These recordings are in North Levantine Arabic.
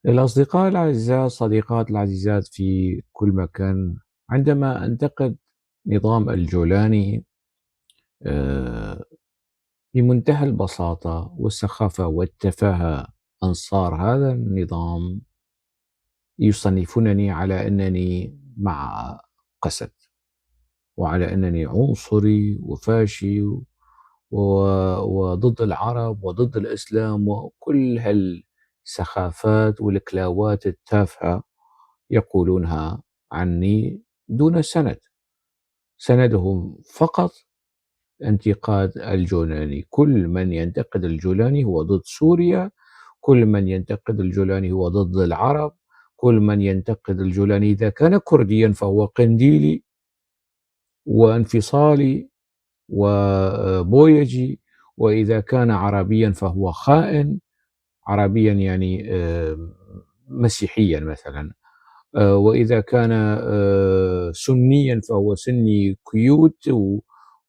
الأصدقاء الأعزاء، الصديقات العزيزات في كل مكان، عندما أنتقد نظام الجولاني بمنتهى البساطة والسخافة والتفاهة، أنصار هذا النظام يصنفونني على أنني مع قسد، وعلى أنني عنصري وفاشي وضد العرب وضد الإسلام وكل هالسخافات والكلاوات التافهة يقولونها عني دون سند. سندهم فقط انتقاد الجولاني. كل من ينتقد الجولاني هو ضد سوريا، كل من ينتقد الجولاني هو ضد العرب، كل من ينتقد الجولاني إذا كان كرديا فهو قنديلي وانفصالي وبويجي، وإذا كان عربيا فهو خائن، عربيا يعني مسيحيا مثلا، وإذا كان سنيا فهو سني كيوت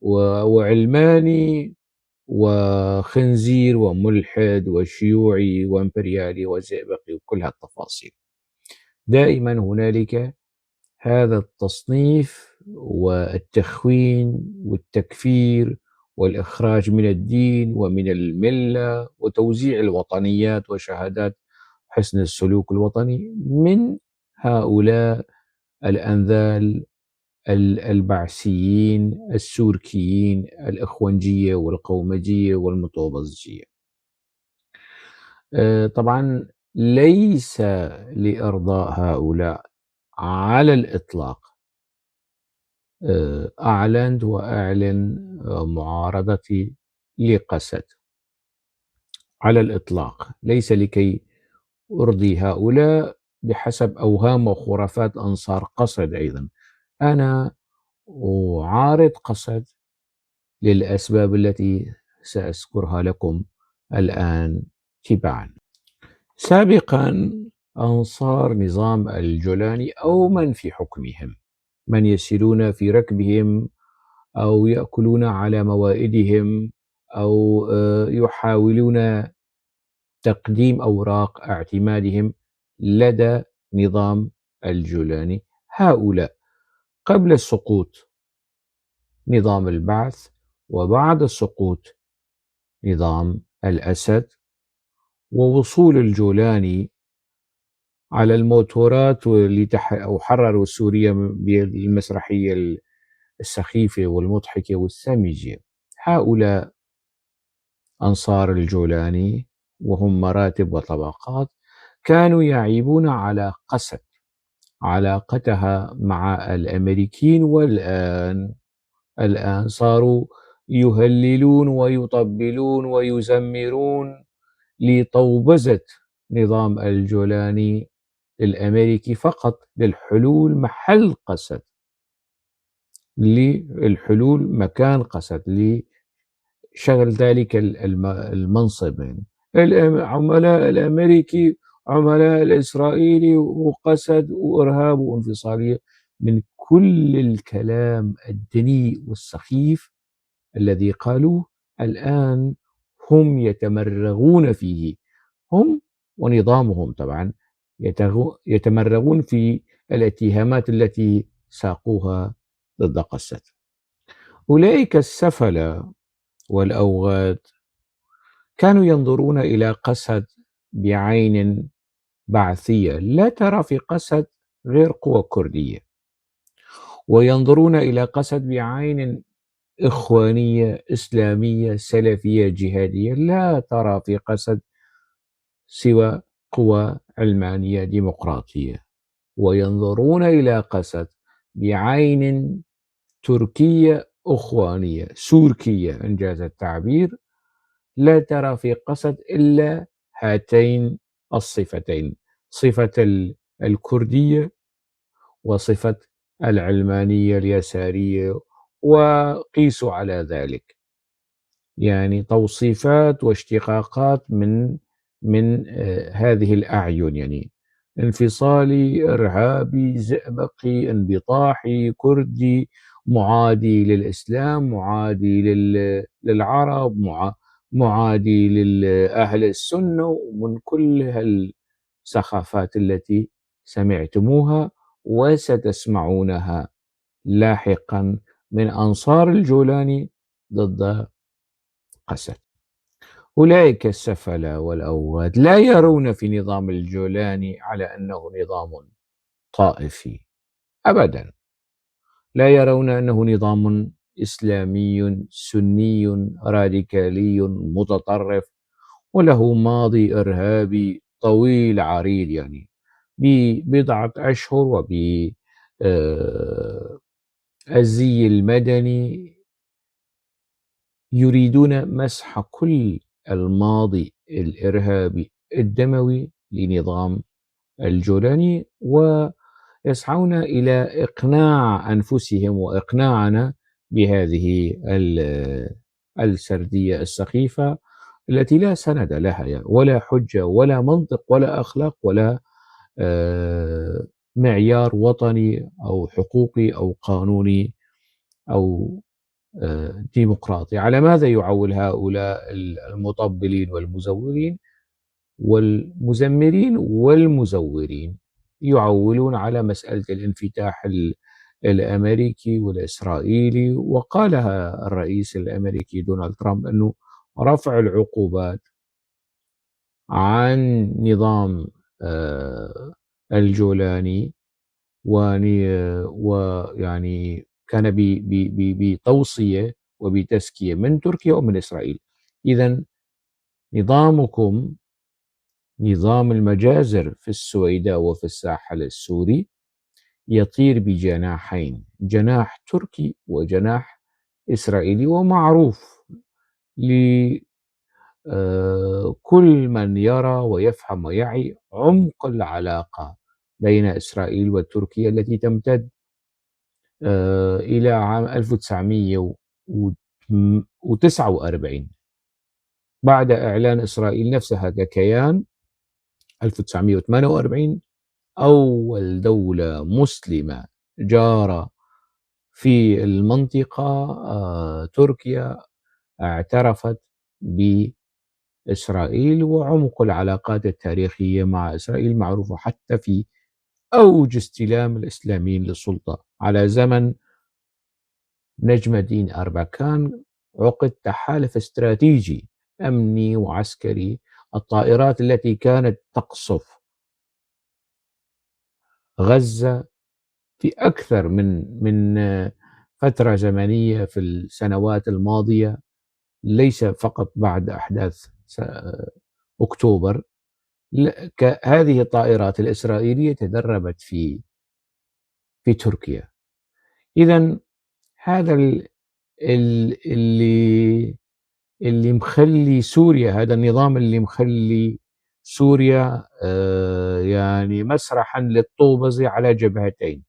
وعلماني وخنزير وملحد وشيوعي وامبريالي وزئبقي وكل هالتفاصيل. دائما هنالك هذا التصنيف والتخوين والتكفير والإخراج من الدين ومن الملة وتوزيع الوطنيات وشهادات حسن السلوك الوطني من هؤلاء الأنذال البعثيين السوركيين الإخوانجية والقومجية والمطوبزجية. طبعا ليس لإرضاء هؤلاء على الإطلاق. أعلنت وأعلن معارضتي لقسد على الإطلاق، ليس لكي أرضي هؤلاء بحسب أوهام وخرافات أنصار قسد. أيضا أنا أعارض قسد للأسباب التي سأذكرها لكم الآن تباعا. سابقا أنصار نظام الجولاني أو من في حكمهم، من يسيرون في ركبهم أو يأكلون على موائدهم أو يحاولون تقديم أوراق اعتمادهم لدى نظام الجولاني، هؤلاء قبل سقوط نظام البعث وبعد سقوط نظام الأسد ووصول الجولاني على الموتورات واللي وحرروا سوريا بالمسرحية السخيفة والمضحكة والسامجة. هؤلاء أنصار الجولاني وهم مراتب وطبقات كانوا يعيبون على قسد علاقتها مع الأمريكيين، والآن صاروا يهللون ويطبلون ويزمرون لطوبزة نظام الجولاني الأمريكي فقط للحلول محل قسد، للحلول مكان قسد، لشغل ذلك المنصب. عملاء الأمريكي، عملاء الإسرائيلي، وقسد وإرهاب وانفصالية، من كل الكلام الدنيء والسخيف الذي قالوه الآن هم يتمرغون فيه، هم ونظامهم طبعا يتمرغون في الاتهامات التي ساقوها ضد قسد. أولئك السفلة والأوغاد كانوا ينظرون إلى قسد بعين بعثية لا ترى في قسد غير قوى كردية، وينظرون إلى قسد بعين إخوانية إسلامية سلفية جهادية لا ترى في قسد سوى قوى علمانية ديمقراطية، وينظرون إلى قسد بعين تركية أخوانية سوركية إن جاز التعبير، لا ترى في قسد إلا هاتين الصفتين، صفة الكردية وصفة العلمانية اليسارية، وقيسوا على ذلك توصيفات واشتقاقات من هذه الأعين، انفصالي، إرهابي، زئبقي، انبطاحي، كردي، معادي للإسلام، معادي للعرب، معادي لأهل السنة، ومن كل السخافات التي سمعتموها وستسمعونها لاحقا من أنصار الجولاني ضد قسد. أولئك السفلة والأوغاد لا يرون في نظام الجولاني على أنه نظام طائفي أبدا، لا يرون أنه نظام إسلامي سني راديكالي متطرف وله ماضي إرهابي طويل عريض، ببضعة أشهر وب الزي المدني يريدون مسح كل الماضي الإرهابي الدموي لنظام الجولاني، ويسعون إلى إقناع أنفسهم وإقناعنا بهذه السردية السخيفة التي لا سند لها ولا حجة ولا منطق ولا أخلاق ولا معيار وطني أو حقوقي أو قانوني أو ديمقراطي. على ماذا يعول هؤلاء المطبلين والمزورين والمزمرين والمزورين؟ يعولون على مسألة الانفتاح الأمريكي والإسرائيلي، وقالها الرئيس الأمريكي دونالد ترامب أنه رفع العقوبات عن نظام الجولاني ويعني كان بتوصية وبتزكية من تركيا ومن إسرائيل. إذن نظامكم نظام المجازر في السويداء وفي الساحل السوري يطير بجناحين، جناح تركي وجناح إسرائيلي، ومعروف لكل من يرى ويفهم ويعي عمق العلاقة بين إسرائيل وتركيا التي تمتد إلى عام 1949 بعد إعلان إسرائيل نفسها ككيان 1948، أول دولة مسلمة جارة في المنطقة تركيا اعترفت بإسرائيل، وعمق العلاقات التاريخية مع إسرائيل معروفة حتى في أوج استلام الإسلاميين للسلطة. على زمن نجم الدين أربكان عقد تحالف استراتيجي أمني وعسكري. الطائرات التي كانت تقصف غزة في أكثر من فترة زمنية في السنوات الماضية، ليس فقط بعد أحداث أكتوبر، هذه الطائرات الإسرائيلية تدربت في تركيا. إذن هذا اللي مخلي سوريا، هذا النظام اللي مخلي سوريا يعني مسرحا للطوبزة على جبهتين،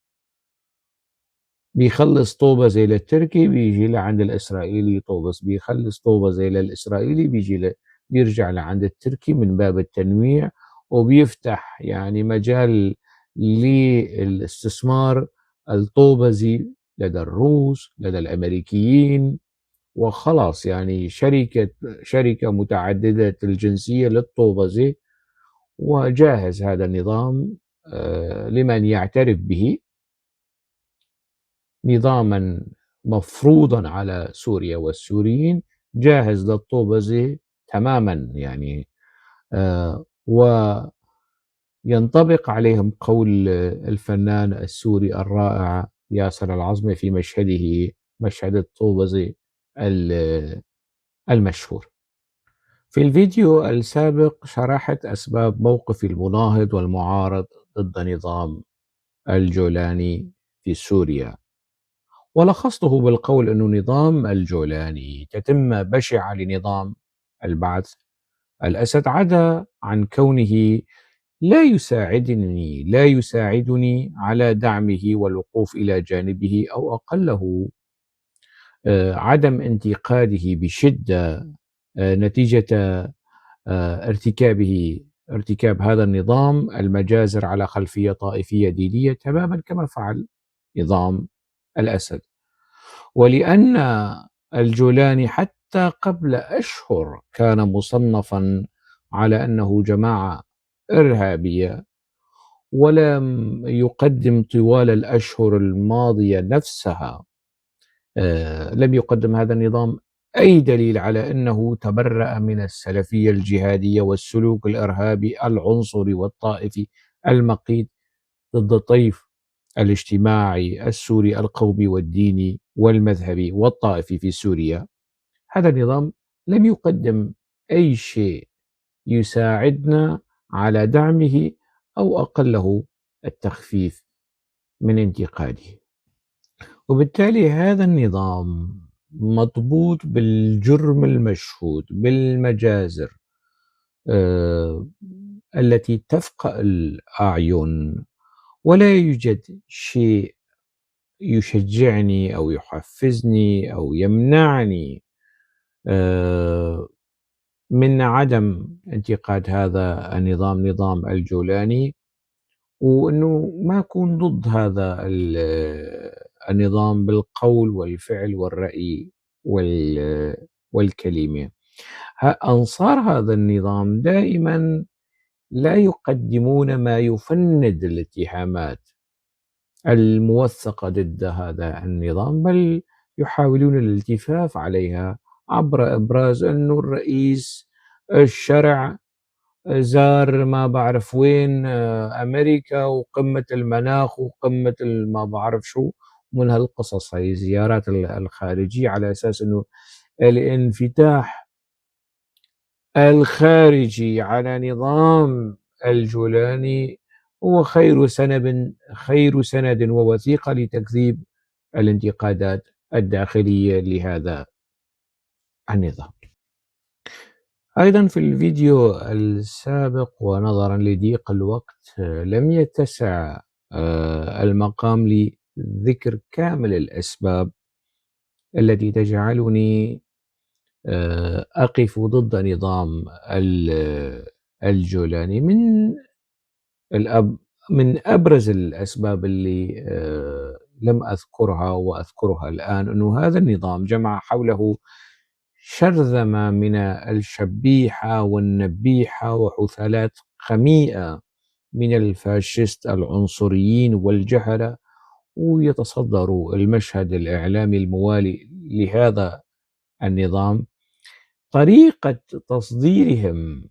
بيخلص طوبزة للتركي بيجي لعند الإسرائيلي طوبز، بيخلص طوبزة للإسرائيلي بيرجع لعند التركي من باب التنويع، وبيفتح يعني مجال للاستثمار الطوبزي لدى الروس لدى الأمريكيين، وخلاص يعني شركة متعددة الجنسية للطوبزة، وجاهز هذا النظام لمن يعترف به نظاما مفروضا على سوريا والسوريين، جاهز للطوبزة تماما يعني. وينطبق عليهم قول الفنان السوري الرائع ياسر العظمة في مشهده، مشهد الطوبزة المشهور. في الفيديو السابق شرحت أسباب موقف المناهض والمعارض ضد نظام الجولاني في سوريا، ولخصته بالقول أن نظام الجولاني تتم بشعة لنظام البعث الأسد، عدا عن كونه لا يساعدني على دعمه والوقوف إلى جانبه، أو أقله عدم انتقاده بشدة نتيجة ارتكاب هذا النظام المجازر على خلفية طائفية دينية، تماما كما فعل نظام الأسد. ولأن الجولاني حتى قبل أشهر كان مصنفا على أنه جماعة إرهابية، ولم يقدم طوال الأشهر الماضية نفسها، لم يقدم هذا النظام أي دليل على أنه تبرأ من السلفية الجهادية والسلوك الإرهابي العنصري والطائفي المقيت ضد الطيف الاجتماعي السوري القومي والديني والمذهبي والطائفي في سوريا. هذا النظام لم يقدم أي شيء يساعدنا على دعمه أو أقله التخفيف من انتقاده، وبالتالي هذا النظام مضبوط بالجرم المشهود بالمجازر التي تفقأ الأعين، ولا يوجد شيء يشجعني أو يحفزني أو يمنعني من عدم انتقاد هذا النظام، نظام الجولاني، وأنه ما أكون ضد هذا النظام بالقول والفعل والرأي والكلمة. أنصار هذا النظام دائما لا يقدمون ما يفند الاتهامات الموثقة ضد هذا النظام، بل يحاولون الالتفاف عليها عبر إبراز أنه الرئيس الشرع زار ما بعرف وين، أمريكا، وقمة المناخ وقمة ما بعرف شو من هالقصص، هاي الزيارات الخارجية، على أساس أنه الانفتاح الخارجي على نظام الجولاني هو خير سند ووثيقة لتكذيب الانتقادات الداخلية لهذا النظام. أيضا في الفيديو السابق ونظرا لضيق الوقت لم يتسع المقام لذكر كامل الأسباب التي تجعلني أقف ضد نظام الجولاني. من أبرز الأسباب اللي لم أذكرها وأذكرها الآن أنه هذا النظام جمع حوله شرذمة من الشبيحة والنبيحة وحثالات خميئة من الفاشيست العنصريين والجهلة، ويتصدروا المشهد الإعلامي الموالي لهذا النظام. طريقة تصديرهم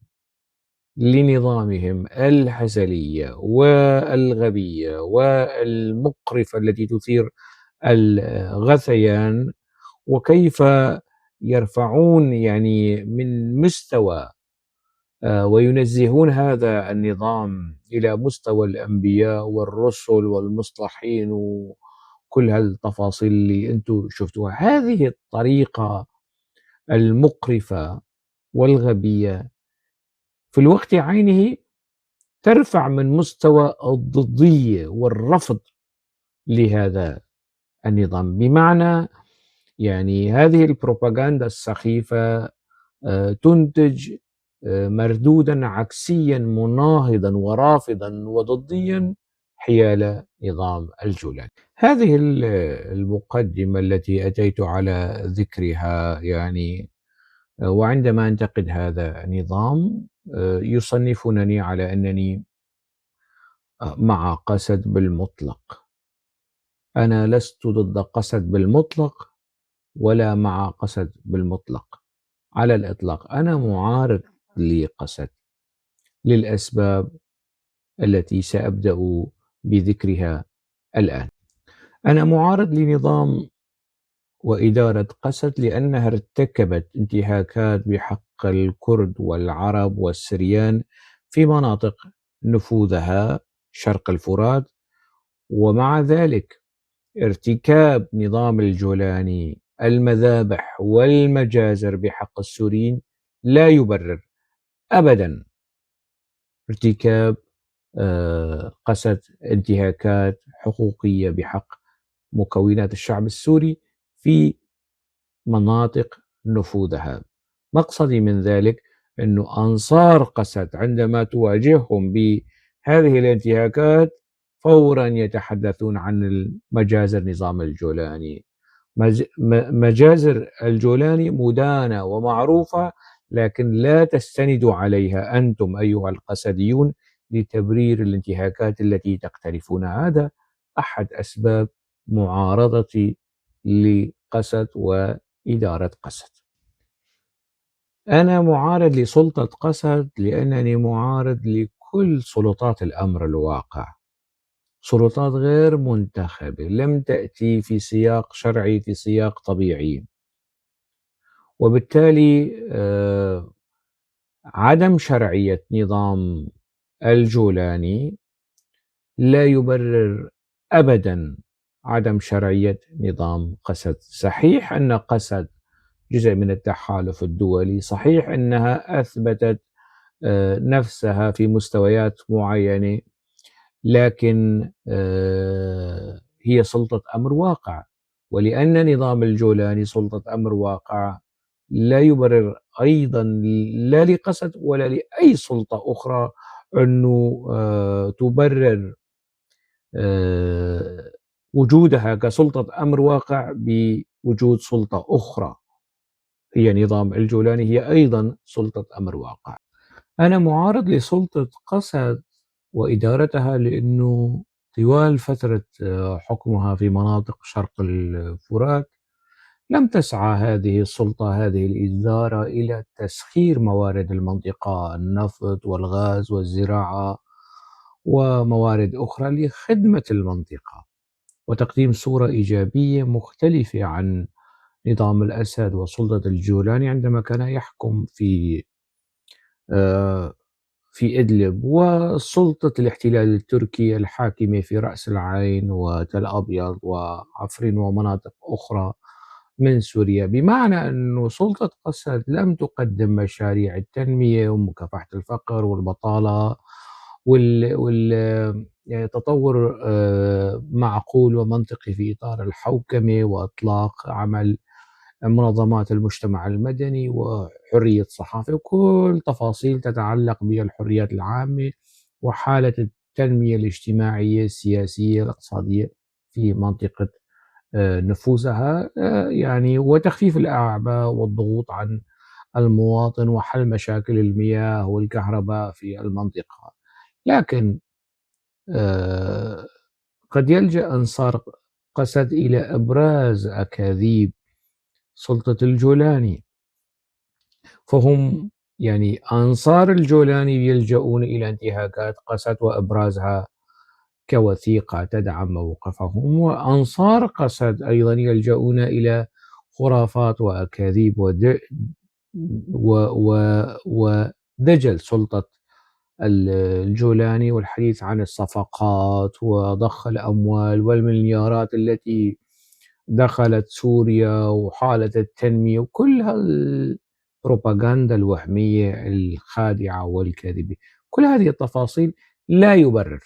لنظامهم الهزلية والغبية والمقرفة التي تثير الغثيان، وكيف يرفعون من مستوى وينزهون هذا النظام إلى مستوى الأنبياء والرسل والمصلحين وكل هالتفاصيل اللي أنتم شفتوها. هذه الطريقة المقرفة والغبية في الوقت عينه ترفع من مستوى الضدية والرفض لهذا النظام. بمعنى هذه البروباغندا السخيفة تنتج مردودا عكسيا مناهضا ورافضا وضديا حيال نظام الجولاني. هذه المقدمة التي أتيت على ذكرها، وعندما أنتقد هذا النظام يصنفونني على أنني مع قسد بالمطلق. أنا لست ضد قسد بالمطلق ولا مع قسد بالمطلق على الإطلاق. أنا معارض لقسد للأسباب التي سأبدأ بذكرها الآن. أنا معارض لنظام وإدارة قسد لأنها ارتكبت انتهاكات بحق الكرد والعرب والسريان في مناطق نفوذها شرق الفرات، ومع ذلك ارتكاب نظام الجولاني المذابح والمجازر بحق السوريين لا يبرر أبدا ارتكاب قسد انتهاكات حقوقية بحق مكونات الشعب السوري في مناطق نفوذها. مقصدي من ذلك أنه أنصار قسد عندما تواجههم بهذه الانتهاكات فورا يتحدثون عن المجازر نظام الجولاني. مجازر الجولاني مدانة ومعروفة لكن لا تستندوا عليها أنتم أيها القسديون لتبرير الانتهاكات التي تقترفونها. هذا أحد أسباب معارضتي لقسد وإدارة قسد. أنا معارض لسلطة قسد لأنني معارض لكل سلطات الأمر الواقع، سلطات غير منتخبة لم تأتي في سياق شرعي، في سياق طبيعي، وبالتالي عدم شرعية نظام الجولاني لا يبرر أبدا عدم شرعية نظام قسد. صحيح أن قسد جزء من التحالف الدولي، صحيح أنها أثبتت نفسها في مستويات معينة، لكن هي سلطة أمر واقع، ولأن نظام الجولاني سلطة أمر واقع لا يبرر أيضا لا لقسد ولا لأي سلطة أخرى أنه تبرر وجودها كسلطة أمر واقع بوجود سلطة أخرى هي نظام الجولاني، هي أيضا سلطة أمر واقع. أنا معارض لسلطة قسد وإدارتها لأنه طوال فترة حكمها في مناطق شرق الفرات لم تسعى هذه السلطة، هذه الإدارة، إلى تسخير موارد المنطقة، النفط والغاز والزراعة وموارد أخرى لخدمة المنطقة وتقديم صورة إيجابية مختلفة عن نظام الأسد وسلطة الجولاني عندما كان يحكم في إدلب، وسلطة الاحتلال التركي الحاكمة في رأس العين وتل أبيض وعفرين ومناطق أخرى من سوريا. بمعنى أنه سلطة قسد لم تقدم مشاريع التنمية ومكافحة الفقر والبطالة تطور معقول ومنطقي في إطار الحوكمة وإطلاق عمل منظمات المجتمع المدني وحرية الصحافة وكل تفاصيل تتعلق بالحريات العامة وحالة التنمية الاجتماعية السياسية الاقتصادية في منطقة نفوذها، وتخفيف الأعباء والضغوط عن المواطن وحل مشاكل المياه والكهرباء في المنطقة. لكن قد يلجأ أنصار قسد إلى أبراز أكاذيب سلطة الجولاني، فهم أنصار الجولاني يلجؤون إلى انتهاكات قسد وأبرازها كوثيقة تدعم موقفهم، وأنصار قسد أيضا يلجؤون إلى خرافات وأكاذيب ودجل سلطة الجولاني والحديث عن الصفقات وضخ الأموال والمليارات التي دخلت سوريا وحالة التنمية وكل هالبروباغندا الوهمية الخادعة والكاذبة. كل هذه التفاصيل لا يبرر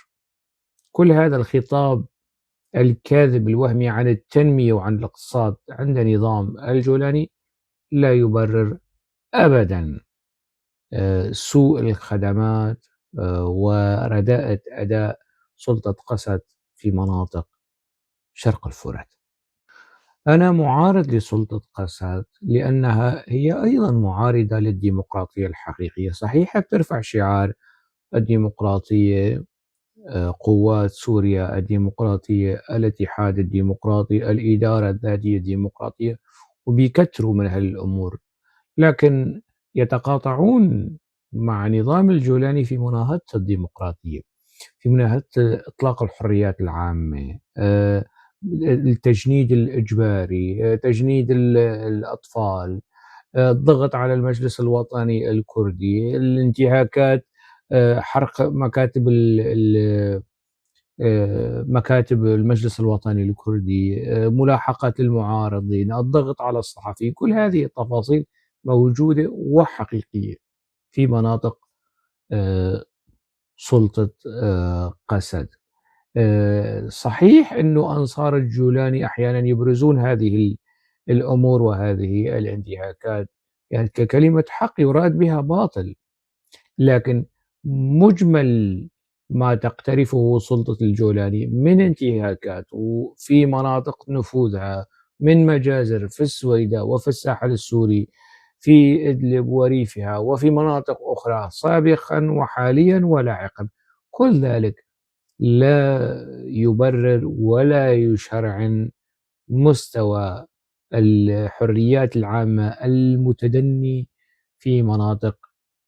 كل هذا الخطاب الكاذب الوهمي عن التنمية وعن الاقتصاد عند نظام الجولاني، لا يبرر أبدا سوء الخدمات ورداءة أداء سلطة قسد في مناطق شرق الفرات. أنا معارض لسلطة قسد لأنها هي أيضا معارضة للديمقراطية الحقيقية. صحيح بترفع شعار الديمقراطية، قوات سوريا الديمقراطية، الاتحاد الديمقراطي، الإدارة الذاتية الديمقراطية، وبيكتروا من هالأمور، لكن يتقاطعون مع نظام الجولاني في مناهضة الديمقراطية، في مناهضة إطلاق الحريات العامة، التجنيد الإجباري، تجنيد الأطفال، الضغط على المجلس الوطني الكردي، الانتهاكات، حرق مكاتب المجلس الوطني الكردي، ملاحقة المعارضين، الضغط على الصحفيين. كل هذه التفاصيل موجودة وحقيقية في مناطق سلطة قسد. صحيح أنه أنصار الجولاني أحيانا يبرزون هذه الأمور وهذه الانتهاكات ككلمة حق يراد بها باطل، لكن مجمل ما تقترفه سلطة الجولاني من انتهاكات وفي مناطق نفوذها من مجازر في السويداء وفي الساحل السوري في إدلب وريفها وفي مناطق أخرى سابقا وحاليا ولاحقا، كل ذلك لا يبرر ولا يشرعن مستوى الحريات العامة المتدني في مناطق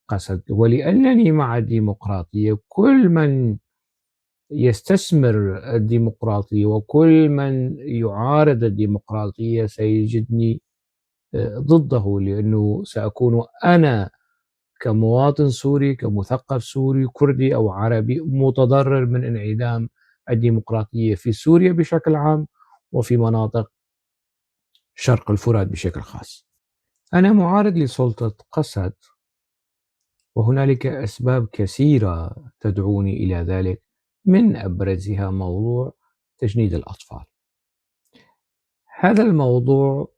قسد. ولأنني مع الديمقراطية، كل من يستثمر الديمقراطية وكل من يعارض الديمقراطية سيجدني ضده، لأنه سأكون أنا كمواطن سوري، كمثقف سوري كردي أو عربي، متضرر من انعدام الديمقراطية في سوريا بشكل عام وفي مناطق شرق الفرات بشكل خاص. أنا معارض لسلطة قسد، وهنالك أسباب كثيرة تدعوني إلى ذلك، من أبرزها موضوع تجنيد الأطفال. هذا الموضوع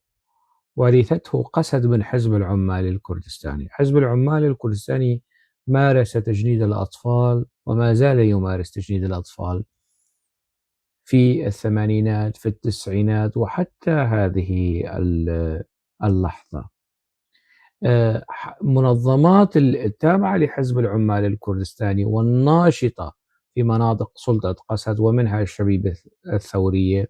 ورثته قسد من حزب العمال الكردستاني. حزب العمال الكردستاني مارس تجنيد الأطفال وما زال يمارس تجنيد الأطفال في الثمانينات، في التسعينات، وحتى هذه اللحظة. منظمات التابعة لحزب العمال الكردستاني والناشطة في مناطق سلطة قسد ومنها الشبيبة الثورية،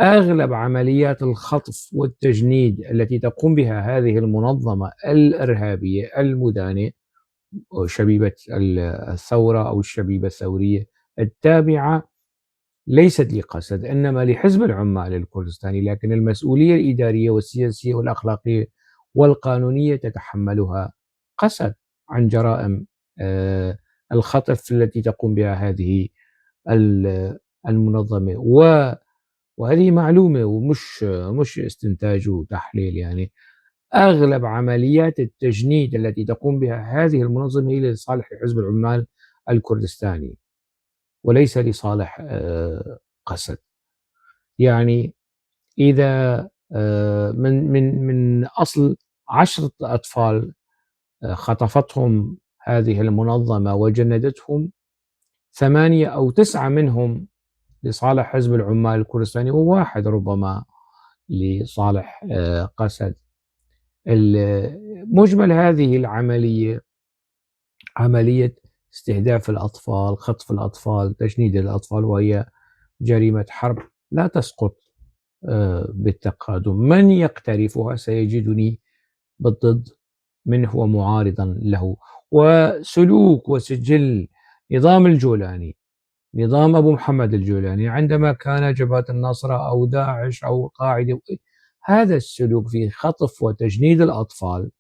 أغلب عمليات الخطف والتجنيد التي تقوم بها هذه المنظمة الإرهابية المدانة شبيبة الثورة أو الشبيبة الثورية التابعة ليست لقسد إنما لحزب العمال الكردستاني، لكن المسؤولية الإدارية والسياسية والأخلاقية والقانونية تتحملها قسد عن جرائم الخطف التي تقوم بها هذه المنظمة. وهذه معلومة ومش استنتاج وتحليل، أغلب عمليات التجنيد التي تقوم بها هذه المنظمة هي لصالح حزب العمال الكردستاني وليس لصالح قسد. إذا من أصل 10 أطفال خطفتهم هذه المنظمة وجندتهم، 8 أو 9 منهم لصالح حزب العمال الكردستاني وواحد ربما لصالح قسد. مجمل هذه العملية عملية استهداف الأطفال، خطف الأطفال، تجنيد الأطفال، وهي جريمة حرب لا تسقط بالتقادم. من يقترفها سيجدني بالضد منه ومعارضا له. وسلوك وسجل نظام الجولاني، نظام أبو محمد الجولاني عندما كان جبهة النصرة أو داعش أو القاعدة، هذا السلوك في خطف وتجنيد الأطفال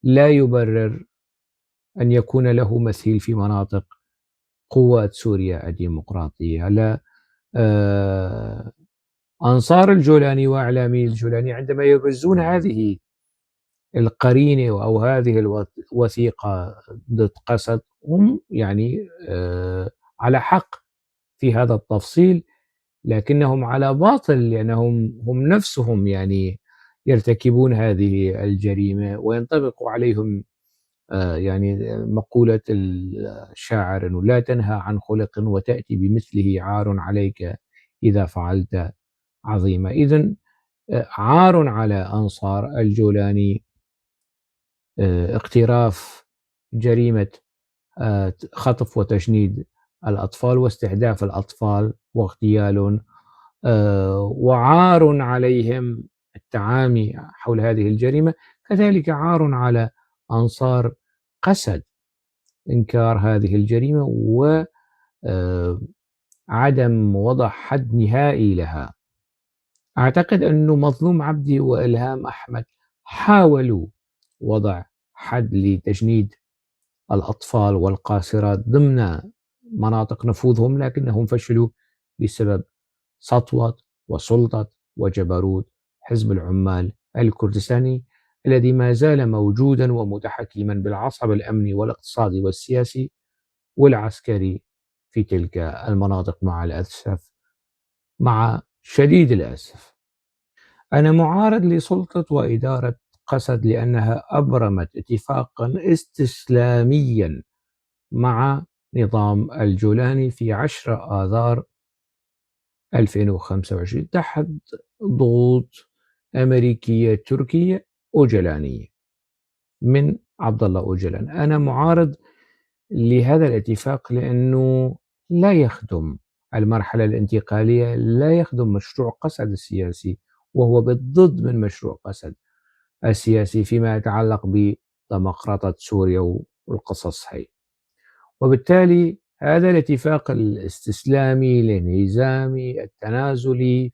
لا يبرر أن يكون له مثيل في مناطق قوات سوريا الديمقراطية. لا، أنصار الجولاني وإعلامي الجولاني عندما يبرزون هذه القرينة أو هذه الوثيقة ضد قسد هم على حق في هذا التفصيل، لكنهم على باطل، لأنهم هم نفسهم يرتكبون هذه الجريمة وينطبق عليهم مقولة الشاعر أنه لا تنهى عن خلق وتأتي بمثله عار عليك إذا فعلت عظيمة. إذن عار على أنصار الجولاني اقتراف جريمة خطف وتجنيد الأطفال واستهداف الأطفال واغتيالهم، وعار عليهم التعامي حول هذه الجريمة. كذلك عار على أنصار قسد إنكار هذه الجريمة و عدم وضع حد نهائي لها. أعتقد أنه مظلوم عبدي وإلهام أحمد حاولوا وضع حد لتجنيد الأطفال والقاصرات ضمن مناطق نفوذهم، لكنهم فشلوا بسبب سطوة وسلطة وجبروت حزب العمال الكردستاني الذي ما زال موجودا ومتحكما بالعصب الأمني والاقتصادي والسياسي والعسكري في تلك المناطق مع الأسف، مع شديد الأسف. أنا معارض لسلطة وإدارة قسد لأنها أبرمت اتفاقا استسلاميا مع نظام الجولاني في 10 آذار 2025 تحت ضغوط أمريكية تركية أوجلانية، من عبد الله أوجلان. أنا معارض لهذا الاتفاق لأنه لا يخدم المرحلة الانتقالية، لا يخدم مشروع قسد السياسي، وهو بالضد من مشروع قسد السياسي فيما يتعلق بديمقراطية سوريا والقصص هي. وبالتالي هذا الاتفاق الاستسلامي الانهزامي التنازلي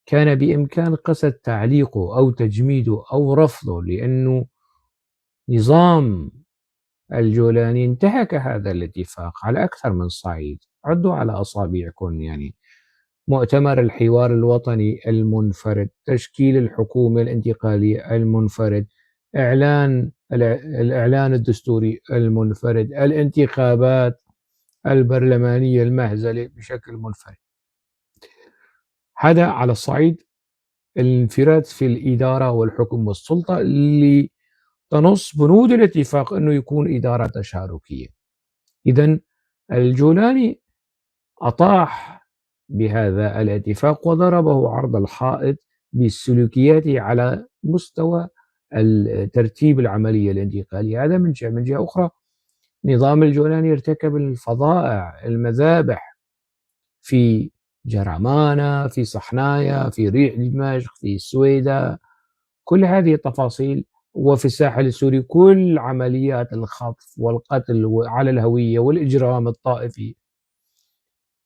كان بإمكان قسد تعليقه أو تجميده أو رفضه، لأنه نظام الجولاني انتهك هذا الاتفاق على أكثر من صعيد. عدوا على أصابعكم، مؤتمر الحوار الوطني المنفرد، تشكيل الحكومة الانتقالية المنفرد، الإعلان الدستوري المنفرد، الانتخابات البرلمانية المهزلة بشكل منفرد. هذا على الصعيد الانفراد في الإدارة والحكم والسلطة اللي تنص بنود الاتفاق أنه يكون إدارة تشاركية. إذن الجولاني أطاح بهذا الاتفاق وضربه عرض الحائط بسلوكياته على مستوى ترتيب العملية الانتقالية. هذا من جهة. من جهة أخرى نظام الجولاني ارتكب الفظائع، المذابح في جرمانة، في صحنايا، في ريح دمشق، في السويدة، كل هذه التفاصيل، وفي الساحل السوري كل عمليات الخطف والقتل على الهوية والإجرام الطائفي.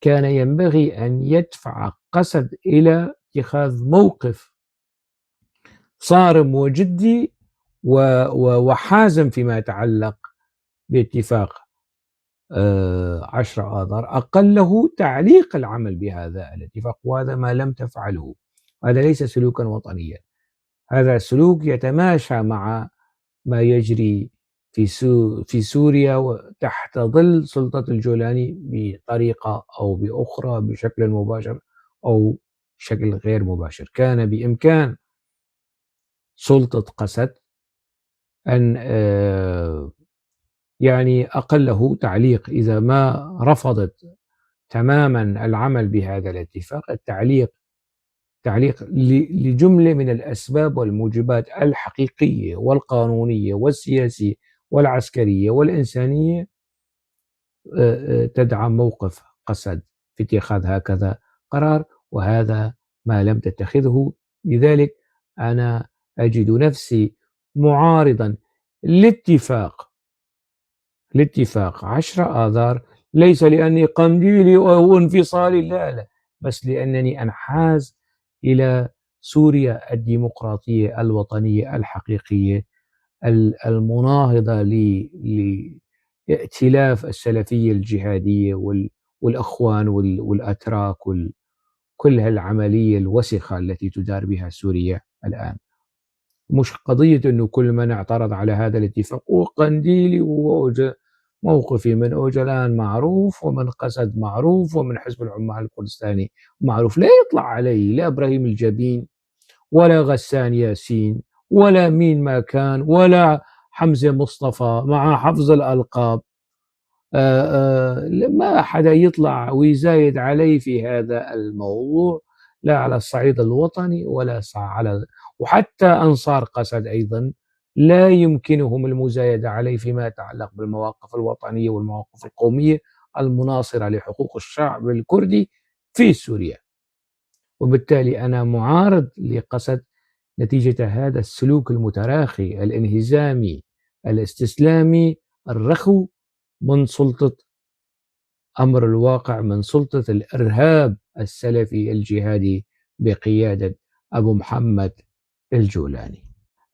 كان ينبغي أن يدفع قسد إلى اتخاذ موقف صارم وجدي وحازم فيما يتعلق باتفاق 10 آذار، أقله تعليق العمل بهذا الاتفاق، وهذا ما لم تفعله. هذا ليس سلوكا وطنيا، هذا سلوك يتماشى مع ما يجري في سوريا تحت ظل سلطة الجولاني بطريقة أو بأخرى، بشكل مباشر أو بشكل غير مباشر. كان بإمكان سلطة قسد أن أقله تعليق، إذا ما رفضت تماما العمل بهذا الاتفاق، التعليق تعليق لجملة من الأسباب والموجبات الحقيقية والقانونية والسياسية والعسكرية والإنسانية تدعم موقف قسد في اتخاذ هكذا قرار، وهذا ما لم تتخذه. لذلك أنا أجد نفسي معارضا لاتفاق 10 آذار، ليس لأني قنديلي أو انفصالي، لا لا، بس لأنني أنحاز إلى سوريا الديمقراطية الوطنية الحقيقية المناهضة لائتلاف السلفية الجهادية والأخوان والأتراك كل هالعملية الوسخة التي تدار بها سوريا الآن. مش قضية أنه كل من اعترض على هذا الاتفاق وقنديلي موقفي من أوجلان معروف، ومن قسد معروف، ومن حزب العمال الكردستاني معروف. لا يطلع علي لا إبراهيم الجبين ولا غسان ياسين ولا مين ما كان ولا حمزة مصطفى مع حفظ الألقاب، ما حدا يطلع ويزايد علي في هذا الموضوع، لا على الصعيد الوطني ولا على، وحتى أنصار قسد أيضا لا يمكنهم المزايدة عليه فيما يتعلق بالمواقف الوطنية والمواقف القومية المناصرة لحقوق الشعب الكردي في سوريا. وبالتالي أنا معارض لقسد نتيجة هذا السلوك المتراخي الانهزامي الاستسلامي الرخو من سلطة أمر الواقع، من سلطة الإرهاب السلفي الجهادي بقيادة أبو محمد الجولاني.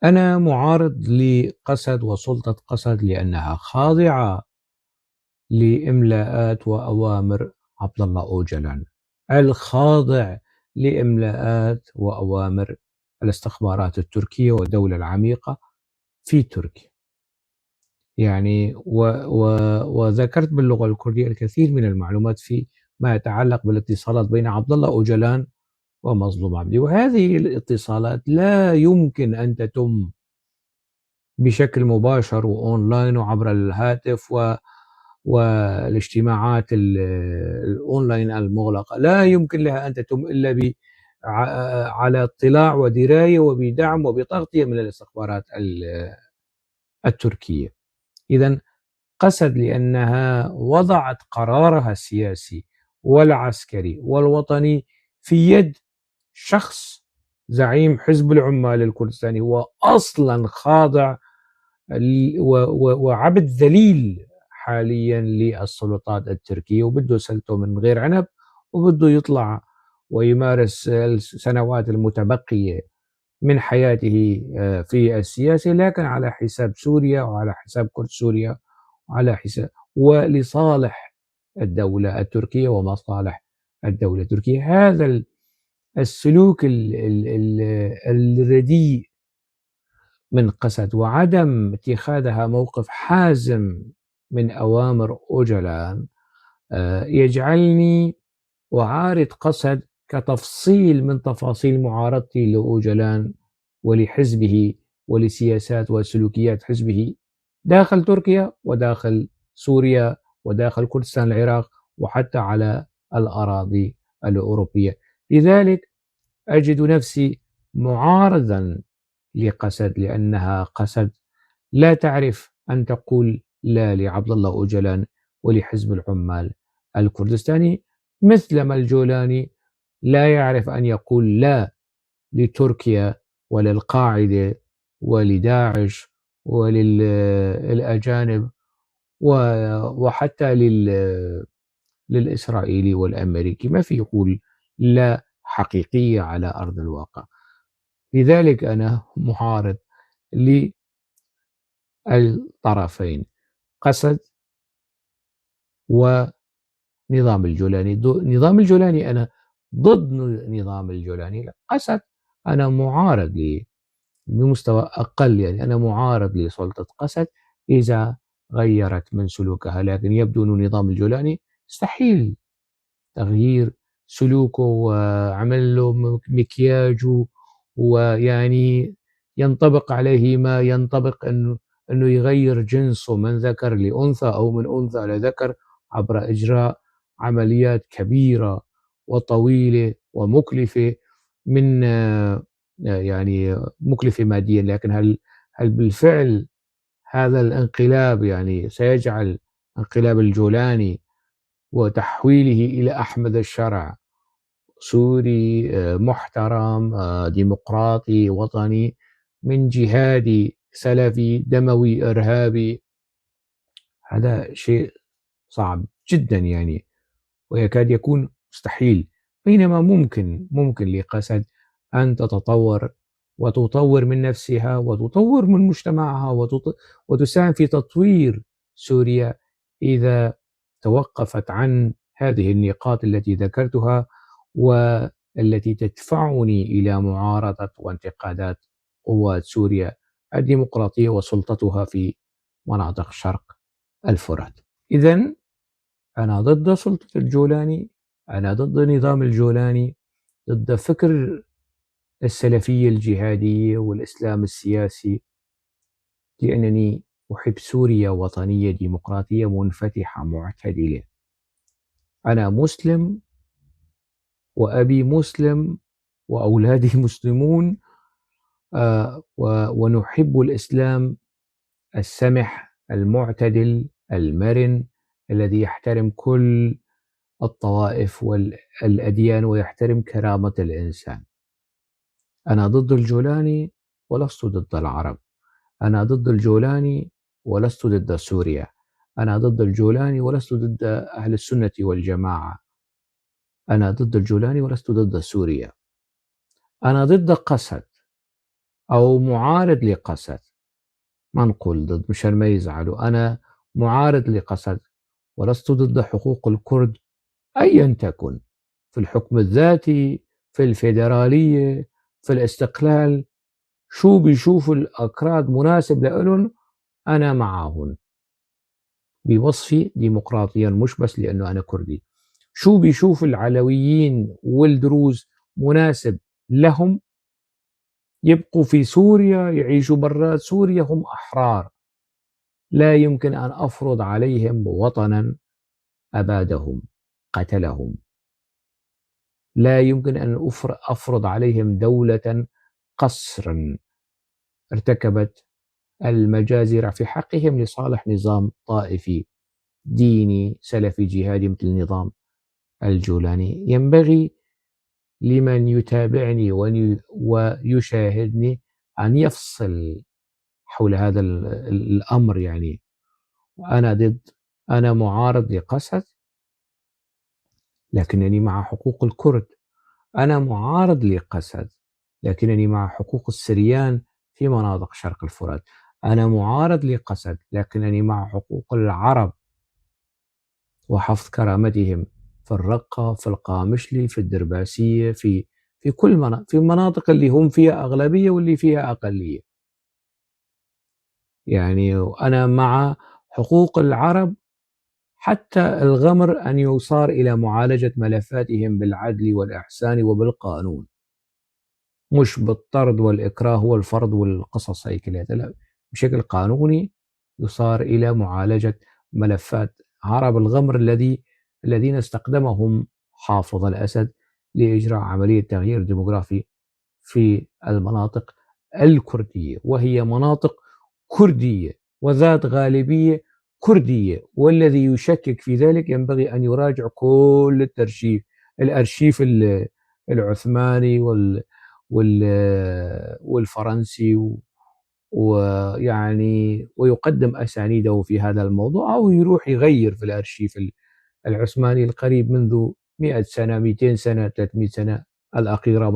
أنا معارض لقسد وسلطة قسد لأنها خاضعة لإملاءات وأوامر عبد الله أوجلان، الخاضع لإملاءات وأوامر الاستخبارات التركية والدولة العميقة في تركيا. وذكرت باللغة الكردية الكثير من المعلومات في ما يتعلق بالاتصالات بين عبد الله أوجلان ومظلوم عبدي، وهذه الاتصالات لا يمكن أن تتم بشكل مباشر وأونلاين وعبر الهاتف والاجتماعات الأونلاين المغلقة، لا يمكن لها أن تتم إلا على اطلاع ودراية وبدعم وبتغطية من الاستخبارات التركية. إذا قسد لأنها وضعت قرارها السياسي والعسكري والوطني في يد شخص زعيم حزب العمال الكردستاني، هو أصلا خاضع وعبد ذليل حاليا للسلطات التركية، وبده سلته من غير عنب، وبده يطلع ويمارس السنوات المتبقية من حياته في السياسة، لكن على حساب سوريا وعلى حساب كرد سوريا وعلى حساب ولصالح الدولة التركية ومصالح الدولة التركية. هذا السلوك الرديء من قسد وعدم اتخاذها موقف حازم من أوامر أوجلان يجعلني أعارض قسد كتفصيل من تفاصيل معارضتي لأوجلان ولحزبه ولسياسات وسلوكيات حزبه داخل تركيا وداخل سوريا وداخل كردستان العراق وحتى على الأراضي الأوروبية. لذلك أجد نفسي معارضا لقسد، لأنها قسد لا تعرف أن تقول لا لعبد الله أوجلان ولحزب العمال الكردستاني، مثلما الجولاني لا يعرف أن يقول لا لتركيا وللقاعدة ولداعش وللأجانب وحتى للإسرائيلي والأمريكي، ما في يقول لا حقيقية على أرض الواقع. لذلك أنا معارض للطرفين، قسد ونظام الجولاني. نظام الجولاني أنا ضد نظام الجولاني، لا، قسد أنا معارض بمستوى أقل، يعني أنا معارض لسلطة قسد إذا غيرت من سلوكها، لكن يبدو أن نظام الجولاني مستحيل تغيير سلوكه وعمل له مكياجه، ويعني ينطبق عليه ما ينطبق أنه يغير جنسه من ذكر لأنثى أو من أنثى لذكر عبر إجراء عمليات كبيرة وطويلة ومكلفة، من يعني مكلفة ماديا. لكن هل بالفعل هذا الانقلاب سيجعل انقلاب الجولاني وتحويله إلى أحمد الشرع سوري محترم ديمقراطي وطني من جهادي سلفي دموي إرهابي، هذا شيء صعب جدا ويكاد يكون مستحيل. بينما ممكن لقسد أن تتطور وتطور من نفسها وتطور من مجتمعها وتساهم في تطوير سوريا إذا توقفت عن هذه النقاط التي ذكرتها والتي تدفعني إلى معارضة وانتقادات قوات سوريا الديمقراطية وسلطتها في مناطق شرق الفرات. إذن أنا ضد سلطة الجولاني، أنا ضد نظام الجولاني، ضد فكر السلفية الجهادية والإسلام السياسي، لأنني أحب سوريا وطنية ديمقراطية منفتحة معتدلة. أنا مسلم وأبي مسلم وأولادي مسلمون، ونحب الإسلام السمح المعتدل المرن الذي يحترم كل الطوائف والأديان ويحترم كرامة الإنسان. أنا ضد الجولاني ولست ضد العرب، أنا ضد الجولاني ولست ضد سوريا، أنا ضد الجولاني ولست ضد أهل السنة والجماعة، أنا ضد الجولاني ولست ضد سوريا، أنا ضد قسد أو معارض لقسد، ما نقول ضد مشان ما يزعلوا، أنا معارض لقسد ولست ضد حقوق الكرد أيا تكن، في الحكم الذاتي، في الفيدرالية، في الاستقلال، شو بيشوفوا الأكراد مناسب لإلهم أنا معاهم بوصفي ديمقراطيا، مش بس لأنه أنا كردي. شو بيشوف العلويين والدروز مناسب لهم يبقوا في سوريا، يعيشوا برا سوريا، هم أحرار، لا يمكن أن أفرض عليهم وطنا أبادهم قتلهم. لا يمكن أن أفرض عليهم دولة قسرا ارتكبت المجازر في حقهم لصالح نظام طائفي ديني سلفي جهادي مثل النظام الجولاني. ينبغي لمن يتابعني ويشاهدني أن يفصل حول هذا الأمر. أنا ضد، أنا معارض لقسد لكنني مع حقوق الكرد، أنا معارض لقسد لكنني مع حقوق السريان في مناطق شرق الفرات، أنا معارض لقسد لكنني مع حقوق العرب وحفظ كرامتهم في الرقة، في القامشلي، في الدرباسية، في كل في المناطق اللي هم فيها أغلبية واللي فيها أقلية. أنا مع حقوق العرب حتى الغمر أن يصار إلى معالجة ملفاتهم بالعدل والإحسان وبالقانون، مش بالطرد والإكراه والفرض والقصص هاي كلها، لا، بشكل قانوني يصار إلى معالجة ملفات عرب الغمر الذين استخدمهم حافظ الأسد لإجراء عملية تغيير ديموغرافي في المناطق الكردية، وهي مناطق كردية وذات غالبية كردية، والذي يشكك في ذلك ينبغي أن يراجع كل الأرشيف العثماني والفرنسي ويقدم أسانيده في هذا الموضوع، أو يروح يغير في الأرشيف العثماني القريب منذ 100 سنة، 200 سنة، 300 سنة الأخيرة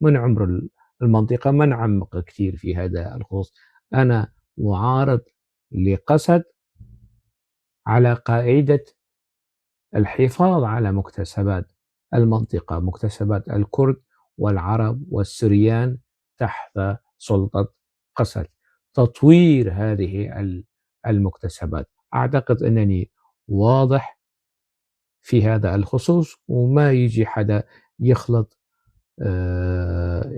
من عمر المنطقة. ما نعمق كثير في هذا الخصوص. أنا معارض لقسد على قاعدة الحفاظ على مكتسبات المنطقة، مكتسبات الكرد والعرب والسريان تحت سلطة قسد، تطوير هذه المكتسبات. أعتقد أنني واضح في هذا الخصوص، وما يجي حدا يخلط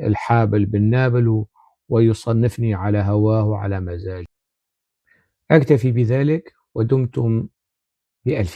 الحابل بالنابل ويصنفني على هواه وعلى مزاجه. أكتفي بذلك، ودمتم بألف خير.